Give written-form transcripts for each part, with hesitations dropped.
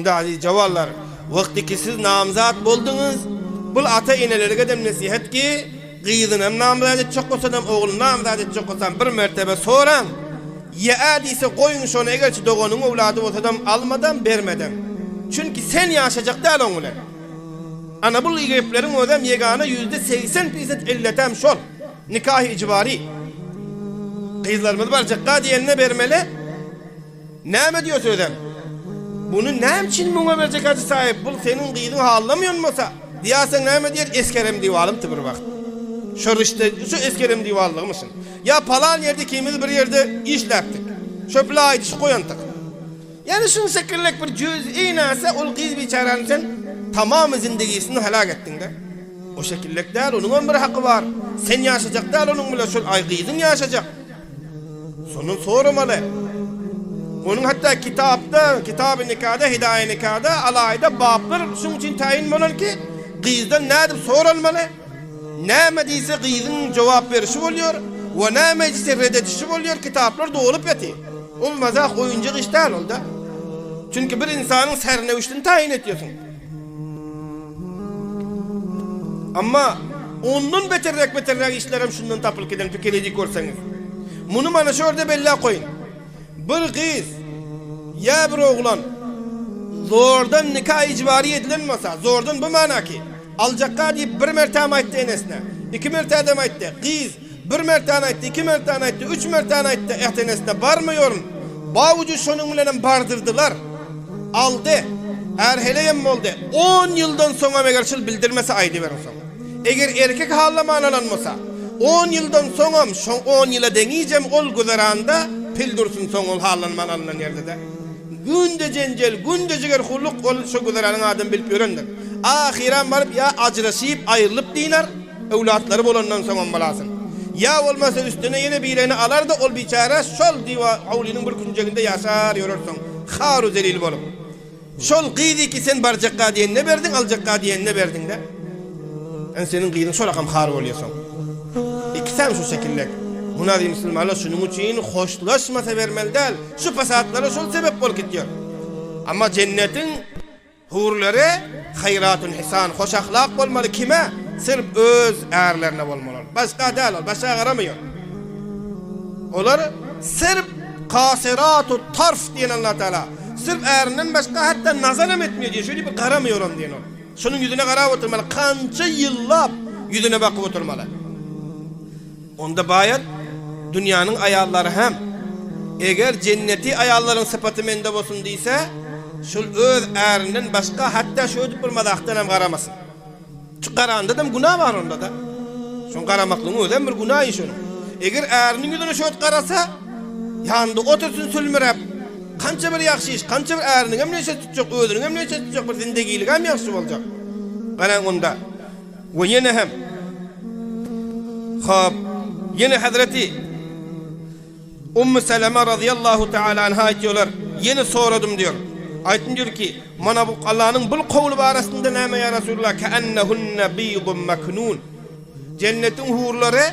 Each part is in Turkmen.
Onda aziz jawanlar, wagty ki siz namzat bolduňyz, bul ata-enelergedem nesihat ki, gyzynam namzat etjek bolsadam, ogluny namzat etjek bolsam bir mertebe soraň, ýa-a diýse goýuň şony egerçi doganyň öwlady bolsadam almadam, bermedem. Çünki sen ýaşajak däl oň bilen. Ana bul gepleriň özem ýegana 80% pisat illetem şol. Nikahy ijbary. Gyzlarymyz barjakka diýenine bermeli. Näme diýýär özem? Muny näme üçin muňa berjek Hajy saýyp? Bul seniň gyzyň hallamýan bolsa, diýerseň näme diýer? Esgerem diwalymty bir wagt. Şo rişde, şo esgerem diwallygymyşyn. Ýa palan ýerde ikimiz bir ýerde işläpdik. Şo bile aýdyşyp goýandyk. Ýani şuň şekillek bir jüz-i närse ol gyz biçäräni sen tamamy zindigisini helak etdiň-de. O şekillek däl, onuňam bir haky bar. Sen ýaşajak däl onuň bilen, şol aý gyzyň ýaşajak. Şondan soramaly. Onuň hatda kitapda, Kitaby Nikada, Hidaýe Nikada alaýda baplar şuň üçin taýyn bolan ki, gyzdan nädip soralmaly, näme diýse gyzyň jogap berişi bolýar we näme diýse red edişi bolýar, kitaplar dolup ýatyr. Ol mazak oýunjak iş däl ol-da. Çünki bir ynsanyň sernewiştini taýyn etýärsiň. Amma ondan beterräk beterräk işlerem şundan tapylyp giden pikir edip görseňiz. Muny mana şu ýerde belläp goýuň. Bir gyz ýa bir oglan zordan nika ijbary edilen bolsa, zordan bu mana ki, aljakka diýip bir mertäm aýtdy enesine, iki mertädem aýtdy, gyz Bir mertäni aýtdy, iki mertäni aýtdy, üç mertäni aýtdy, äht-enesine barmaýaryn. Bawujy şonuň bilenem bardyrdylar. Aldy. Är-heleýem boldy. On ýyldan soňam eger şul bildirmese aýdyberiň soň. Eger erkek hallaman alan bolsa, on ýyldan soňam şo on ýyla deňijem ol güzeranda pil dursun soň ol hallanman alnan ýerde-de. Günde jenjel, günde jigerhurluk ol şo güzeranyň adamy bilip ýörendir. Ahyram baryp ýa ajraşyp aýrylyp dynar. Öwlatlary bolandan soňam bolasyn. Ýa bolmasa üstüne ýene birini alar-da ol biçäre şol diwa howlynyň bir künjeginde ýaşar ýörer soň har-u zelil bolup. Şol gyzy ki sen barjakka diýenine berdiň, aljakka diýenine berdiň-dä. Indi seniň gyzyň şolakam har bolýa soň. Ikisem şu şekillek. Munazy musulmanlar şunuň üçin hoşlaşmasa bermeli däl. Şu pasatlara şol sebep bolup gitýär. Amma jennetiň Hurlary haýratun hisan, hoş ahlak bolmaly kime? Syrp öz ärlerine bolmaly ol. Başga däl ol, başga garamaýar. Olar syrp kasyratut tarf diýen Allah Taala. Syrp ärinden başga hatda nazar hem etmeýär diýen, şöyle bir garamaýar hem diýen ol. Şonuň ýüzüne garap oturmaly, kança ýyllap ýüzüne bakyp oturmaly. Onda baýat dünýäniň aýallary hem, Eger jenneti aýallaryň sypaty mende bolsun diýse, şol öz ärinden başga hatda şöýdüp bir mazakdan hem garamasyn. Şu garandadam günä bar onda-da. Şoň garamaklygyň özem bir günä iş onuň. Eger äriniň ýüzüne şöýdüp garasa, ýanynda otursyn sülmüräp, kança bir ýagşy iş, kança bir äriniňem neşesi tutjak, özüniňem neşesi tutjak, bir zindegiligem ýagşy boljak. Garaň onda. We ýene hem, hop, ýene Hazreti Ummu Seleme razyýallahu taala anha aýtýarlar, ýene soradym diýer. Aýtdym diýer ki, mana bu Allanyň bul kowly barasynda näme ýa Resulullah, keennehunne bidun meknun. Jennetiň hurlary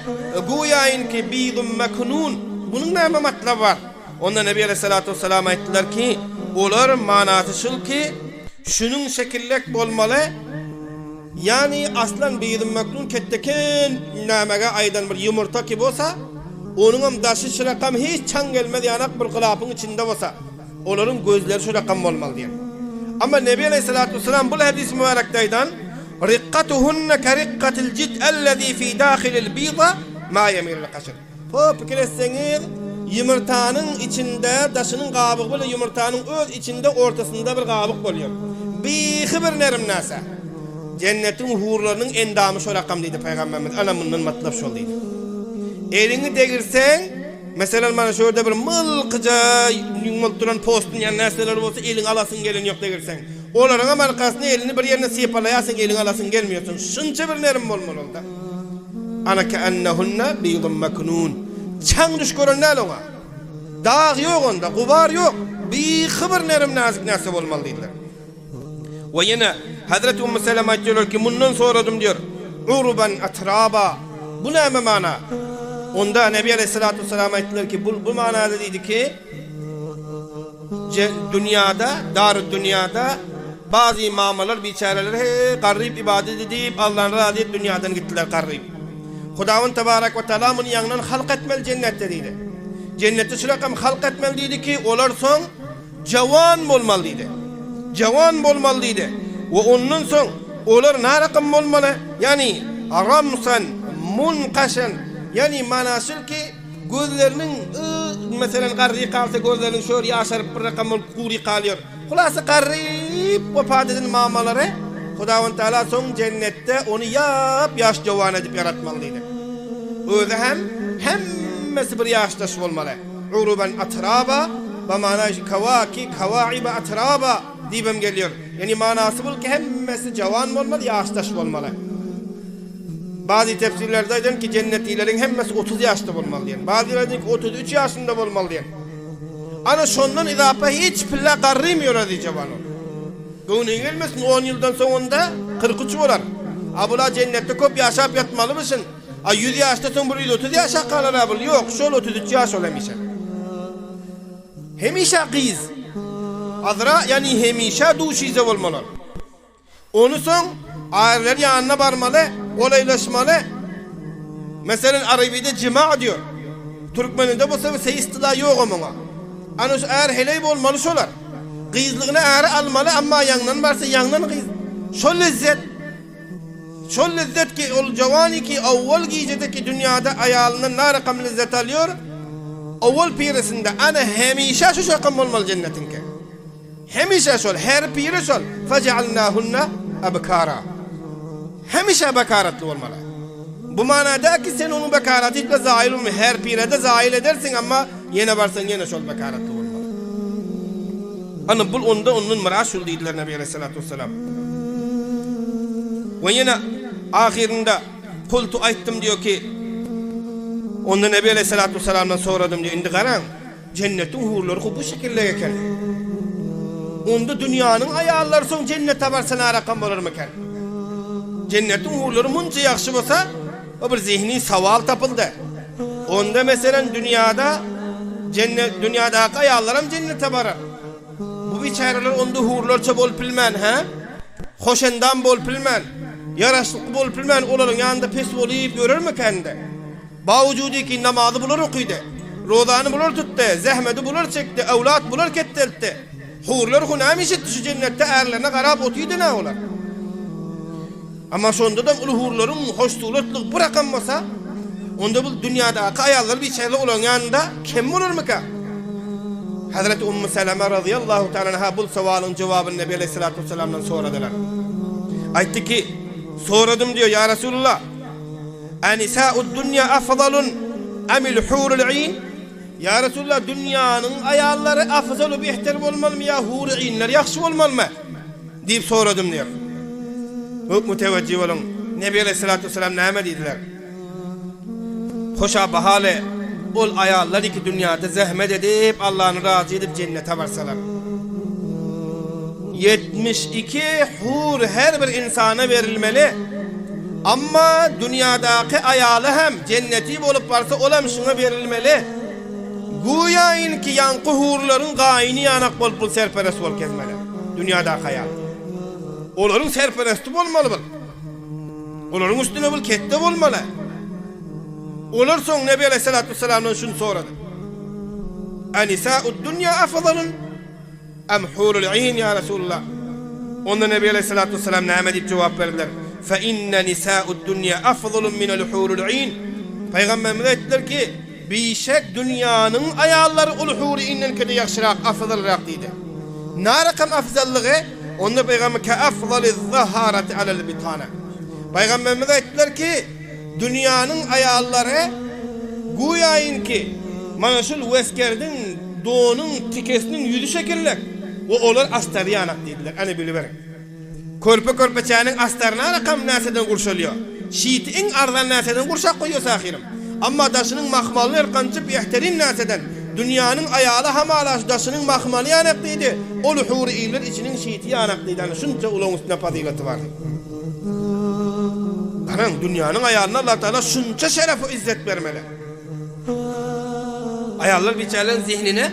güýäýinki bidun meknun. Bunuň näme matlaby bar? Onda Nebi aleyhissalatu vesselam aýtdylar ki, olar manasy şul ki, şunuň şekillek bolmaly, Ýany aslan bizim mektun ketdeken nämege aýdan bir ýumurta ki bolsa, onuňam daşy şurakam hiç çaň gelmez ýanak bir gylapyň içinde bolsa, olaryň gözleri şurakam bolmaly diýen. Amma Nebi aleýhissalatu wessalam bul hadys mübärekde aýdan, Rikkatuhunne kerikkatil jid ellezî fî dâhilil bîza mâ yemîlil kaşr. Ho, pikir etseňiz, ýumurtanyň içinde, daşynyň gabygy bilen ýumurtanyň öz içinde ortasynda bir gabyk bolýar. Bihi bir nerim närse. Jennetiň hurlarynyň endamy şo rakam diýdi pygamberimiz. Ana mundan matlap şol diýdi. Eliňi degirseň, meselem mana şu ýerde bir mylkyja ýüň bolup duran postun ýa närseler bolsa eliňi alasyň gelen ýok degirseň. Olaryňam arkasyna elini bir ýerine sypalaýarsyň eliňi alasyň gelmeýär. Şunça bir nerim bolmaly onda. Ana keennehunne bidun meknun. Çaň düş gören däl oňa. Dag ýok onda, gubar ýok. Bihy bir nerim näzik närse bolmaly diýdiler. We ýene Hazreti Ummu Seleme aýtýarlar ki, mundan soradym diýer. Uruban atraba. Bu näme mana? Onda Nebi Aleyhissalatu vesselam aýtdylar ki, bu, bu manada diýdi ki, Dünýada, Darüddünýada bazy mamalar biçäreler he garryp ybadat edip Allany razy edip dünýadan gitdiler garryp. Hudawand tebarek we taala muny ýaňdan halk etmeli jennetde diýdi. Jennetde şu rakam halk etmeli diýdi ki olar soň jawan bolmaly diýdi. Jawan bolmaly diýdi. We ondan soň olar narakam bolmaly? Ýagny ramsan munkaşan ýagny manasy ki Gözleriniň y, meselem, garry galsa gözleriniň şöyle ýaşaryp bir rakam bolup gury galýar. Hulasa garryp wepat eden mamalary Hudawand Taala soň jennetde ony ýap-ýaş jowan edip ýaratmaly diýdi. Özi hem hemmesi bir ýaşdaş bolmaly. Uruban atraba ba mana kawaki kawaiba atraba diýibem gelýär. Ýagny manasy bul ki hemmesi jowan bolmaly, ýaşdaş bolmaly. Bazy tefsirlerde aýdan ki, jennetileriň hemmesi 30 ýaşda bolmaly diýen. Bazylary aýdan ki, 33 ýaşynda bolmaly diýen. Ana şondan izapa hiç pille garrymýar aziz jawanlar. Göwnüňe gelmesin 10 ýyldan soň onda 43 bolar. A bula jennetde köp ýaşap ýatmalymyşyn. A 100 ýaşda soň bir 130 ýaşa galar a bul. Ýok, şol 33 ýaş ol hemişe. Hemişe gyz. Azra ýani hemişe duşize bolmalar. Ony soň ärleri ýanyna barmaly, golaýlaşmaly. Meselen, arabyda jima diýer. Türkmeninde bolsa bir seýistyla ýog-a muňa. Ana şu är heleý bolmaly şolar. Gyzlygyna äri almaly, amma ýaňdan barsa ýaňdan gyz. Şol lezzet. Şol lezzet ki, ol jowany ki owwal gijedeki dünýada aýalyndan narakam lezzet alýar, owwal piresinde ana hemişe şu şakam bolmaly jennetiňki. Hemişe şol, her biri şol, Fejealnahunne ebkara. Hemişe bekaratly bolmaly. Bu manada ki sen onuň bekaraty hiç bir zaýyl bolmaý, her pirede zaýyl edersiň, emma ýene barsaň ýene şol bekaratly bolmaly. Ana bul onda ondan myrat şul diýdiler Nebi aleyhissalatu vesselam. We ýene ahyrynda kultu aýtdym diýo ki, onda Nebi aleyhissalatu vesselamdan soradym diýo, indi garaň, Jennetiň hurlary bu şekilde eken. Onda dünýäniň aýallary soň jennete barsa närakam bolarmykan? Jennetiň hurlary munça ýagşy bolsa, o bir zehni sowal tapyldy. Onda meselen dünýäde jennet dünýädäki aýallaram jennete barar. Bu biçäreler onda hurlarça bolup bilmän, hä? Hoşendam bolup bilmän, ýaraşykly bolup bilmän olaryň ýanynda pes bolup ýörermikän-de? Bawujudiki namazy bular okydy, rozany bular tutdy, zähmedi bular çekdi, öwlat bular ketdeltdi. Hurlar hu näme iş etdi şu jennetde ärlerine garap otydy-na olar. Emma şondadam uly hurlaryň hoşsuratlygy bir rakam bolsa, onda bu dünýädäki aýallar biçäre olaryň ýanynda kem bolarmyka? Hazreti Ummu Seleme razyýallahu taala anha bul sowalyň jogabyny Nebi aleýhissalatu wessalamdan soradylar. Aýtdy ki, Soradym diýýär, ýa Resulullah, Anisaud dunýa afzalun amil hurul aýn? Ýa Resulallah, dünýäniň aýallary afzalu behter bolmalymy ýa hury aýnlar ýagşy bolmalymy? diýip soradym diýýär. Hop mütewejjih boluň. Nebi aleýhissalatu wessalam näme diýdiler? Hoşa bahaly ol aýallar iki dünýäde zähmet edip, Allany razy edip jennete barsalar. 72 hur her bir insana berilmeli. Amma dünýädäki aýaly hem jenneti bolup barsa olam şuňa berilmeli. Güýä inki ýaňky hurlaryň gaýyny ýanak bolup bul serperest bolup gezmeli. Dünýädäki aýal. Olaryň serperesti bolmaly bul. Olaryň üstüne bul ketde bolmaly. Olar soň Nebi Aleyhissalatu vesselamdan şuny sorady. Anisa'ud dunýa afzalun Em hurul aýn ýa Resulallah? Onda Nebi aleýhissalatu wessalam näme diýip jogap berdiler? Fe inne nisa'ud dunýa afzalun minel hurul aýn. Pygamberimiz aýtdylar ki, Bişek dünýäniň aýallary ol hury inden-kede ýagşyrak, afzalrak diýdi. Narakam afzallygy? Onda Pygamber ke afzaliz zaharati alel bitana. Pygamberimiz aýtdylar ki, Dünýäniň aýallary güýäýinki mana şul weskerdiň donuň tikesiniň ýüzi şekillek we olar astary ýanak diýdiler. Ana biliberiň. Körpe körpeçäniň astaryna rakam närseden gurşalýar. Şiti iň arzan närseden gurşap goýýar sahyrym. Amma daşynyň mahmalyny erkançy behterin närseden. Dünýäniň aýaly hamala şu daşynyň mahmaly ýanak diýdi. Ol hury iller içiniň şiti ýanak diýdi. Ana şunça ulagyň üstünde pazylaty bar. Garaň, dünýäniň aýalyna Allah Taala şunça şeref we izzet bermeli. Aýallar biçäreleriň zehnine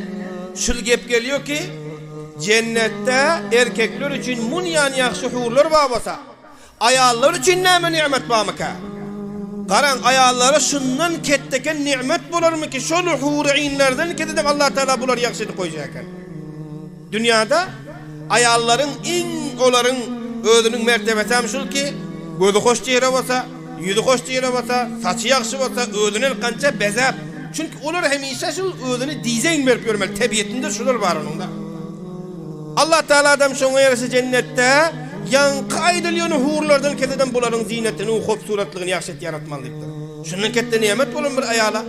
şul gep gelýär ki, Jennetde erkekler üçin munýan ýagşy hurlar bar bolsa, aýallar üçin näme nimet barmyka? Garaň, aýallara şundan ketdeken nimet bolarmyki, şol hury-inlerden kededem Allatagala bulary ýagşy edip goýjak eken. Dünýäde aýallaryň iň olaryň özüniň mertebesi hem şul ki, gözi hoş çehre bolsa, ýüzi hoş çehre bolsa, saçy ýagşy bolsa, özüni elkança bezäp, çünki olar hemişe şul özüni dizeýn berip ýörmeli, tebiýetinde şular bar onuňda. Allah Tagaladam şoňa ýaraşa jennetde ýaňky aýdylýan hurlardan kesedem bularyň zinetini, hopsuratlygyny ýagşy et ýaratmaly diýipdir. Şundan ketde nemet bolan bir aýala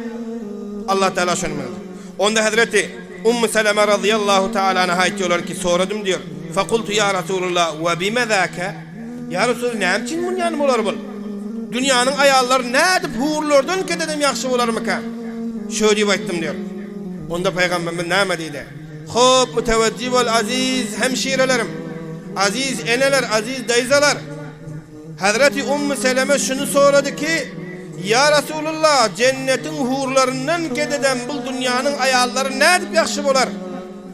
Allah Tagala şony berdi. Onda hezreti Ummu Seleme razyýallahu taala anha aýtýarlar ki, soradym diýýär, Fekultu ýa Resulallah, we bime zâke? Ýa Resulallah, näme üçin munýan bolar bul? Dünýäniň aýallary nädip hurlardan kededem ýagşy bolarmyka? Şöý diýip aýtdym diýýär. Onda Pygamberimiz näme diýdi? Hop, mütewejjih bol, aziz hemşirelerim, aziz eneler, aziz daýzalar! Hezreti Ummu Seleme şuny sorady ki, Ýa Resulullah, jennetiň hurlaryndan kededem bul dünýäniň aýallary nädip ýagşy bolar?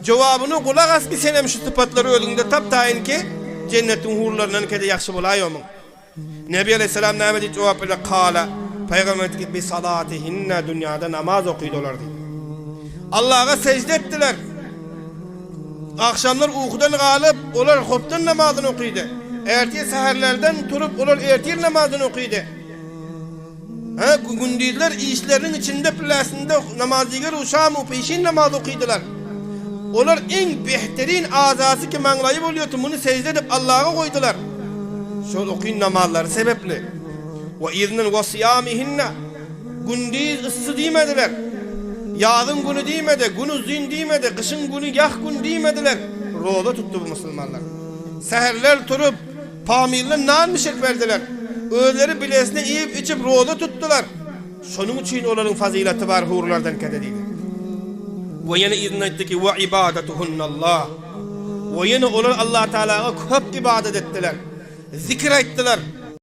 Jogabyny gulak as ki senem şu sypatlary özüňde tap taýyn ki, jennetiň hurlaryndan kede ýagşy bolaýomyň? Nebi aleýhissalam näme diýip jogap berdi? Kala, Pygamber aýtdy ki, Bi salatihinne, dünýäde namaz okydy olar diýdi. Allaha sejde etdiler. Agşamlar ukudan galyp, olar hopdan namazyny okydy. Ertir säherlerden turup, olar ertir namazyny okydy. Hä, gündizler işleriniň içinde pläsinde namazdiger u şam u peşin namaz okydylar. Olar iň behterin azasy ki maňlaýy bolýardy, muny sejde edip Allaha goýdular. Şol okyn namazlary sebepli. We yzyndan we syýamihinne. Gündiz yssy diýmediler. Ýazyň güni diýmedi, gün uzyn diýmedi, gyşyň güni ýah gün diýmediler. Roza tutdy bu musulmanlar. Säherler turup, pamyrly nan bişirip berdiler. Özleri bilesine iýip-içip roza tutdular. Şonuň üçin olaryň fazylaty bar hurlardan kede diýdi. We ýene yzyndan aýtdy ki, We ibadatuhunnallah. We ýene olar Allatagalaga köp ybadat etdiler. Zikir aýtdylar.